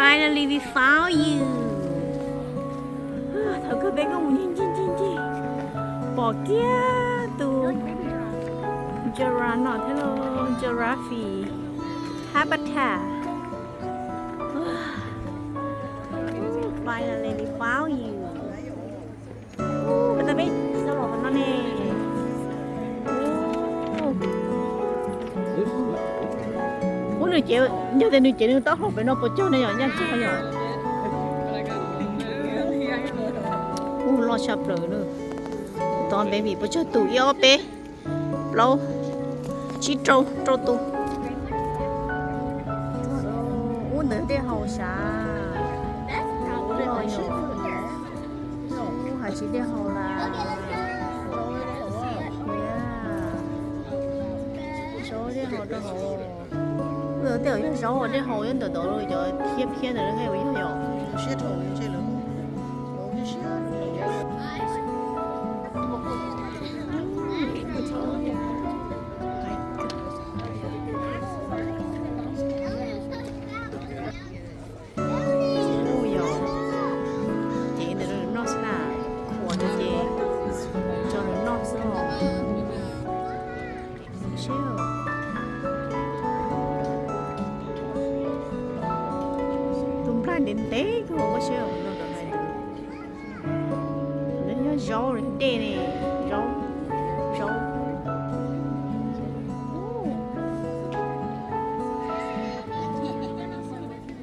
Finally we found you. Thaum kawg peb kuj mus ncig ncig ncig ncig pom kiag tus giraffe no thiab lauj, giraffe habitat. Finally we found you. Ub, peb tau peb tau los qhov no ne. Ub, nws cev, yog tias nws cev nws taub hau pem no puas cog ne yom, nyaj cog yom. Ub, loj tshaj plaws na. Tod baby puas cog tus ib ob peb plaub tsib rau rau tus. Ub, ntawd dej haus sav. Ub, hais tsis dej haus las. Zaub dej haus rau hauv. Tej zaum yog zaub dej haus nyob ntawm tod, cov thiab phiab ntawd thiab yog yom. Ub, yog cev ntawd rau nws noj xwb na, khuam nws ces tso nws noj xwb os. Tus nplaig ntev ntev kawg, ua siab no rau hais tias nws yog zaub los dej ne.